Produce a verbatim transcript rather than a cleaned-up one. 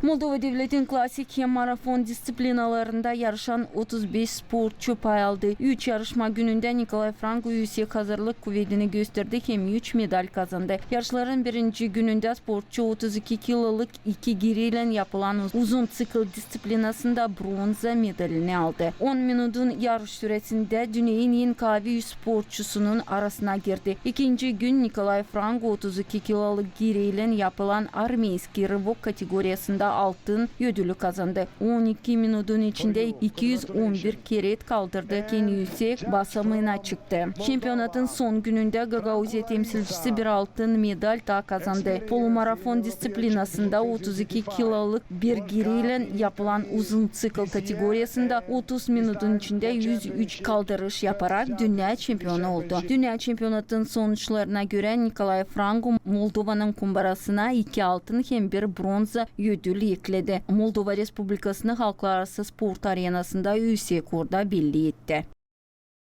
Moldova devletin klasik hem marafon disţiplinalarında yarışan otuz beş sportçu pay aldı. Üç yarışma günündä Nikolay Frangu üüsek hazırlık kuvedini gösterdi hem üç medal kazandı. Yarışların birinci günündä sportçu otuz iki kilolık iki giriylän yapılan uzun ţikl disţiplinasında bronza medalini aldı. On minudun yarış süresindä dünneyin en kaavi üç sportçusunun arasına girdi. İkinci gün Nikolay Frangu otuz iki kilolık giriylän yapılan armeyskiy rıvok kategoriyasında altın ödülü kazandı. On iki minudun içindä iki üz on bir keret kaldırdı, kendi üüsek basamıına çıktı. Çempionatın son günündä Gagauziya temsilcisi bir altın medal taa kazandı. Polumarafon disţiplinasında otuz iki kilolık bir giriylän yapılan uzun ţikl kategoriyasında otuz minudun içindä üz üç kaldırış yaparak dünnä çempionu oldu. Dünnä çempionatın sonuçlarına görä Nikolay Frangu Moldovanın kumbarasına iki altın hem bir bronza ödül ekledi. Moldova Respublikasını halklararası sport arenasında üüsek orda belli etti.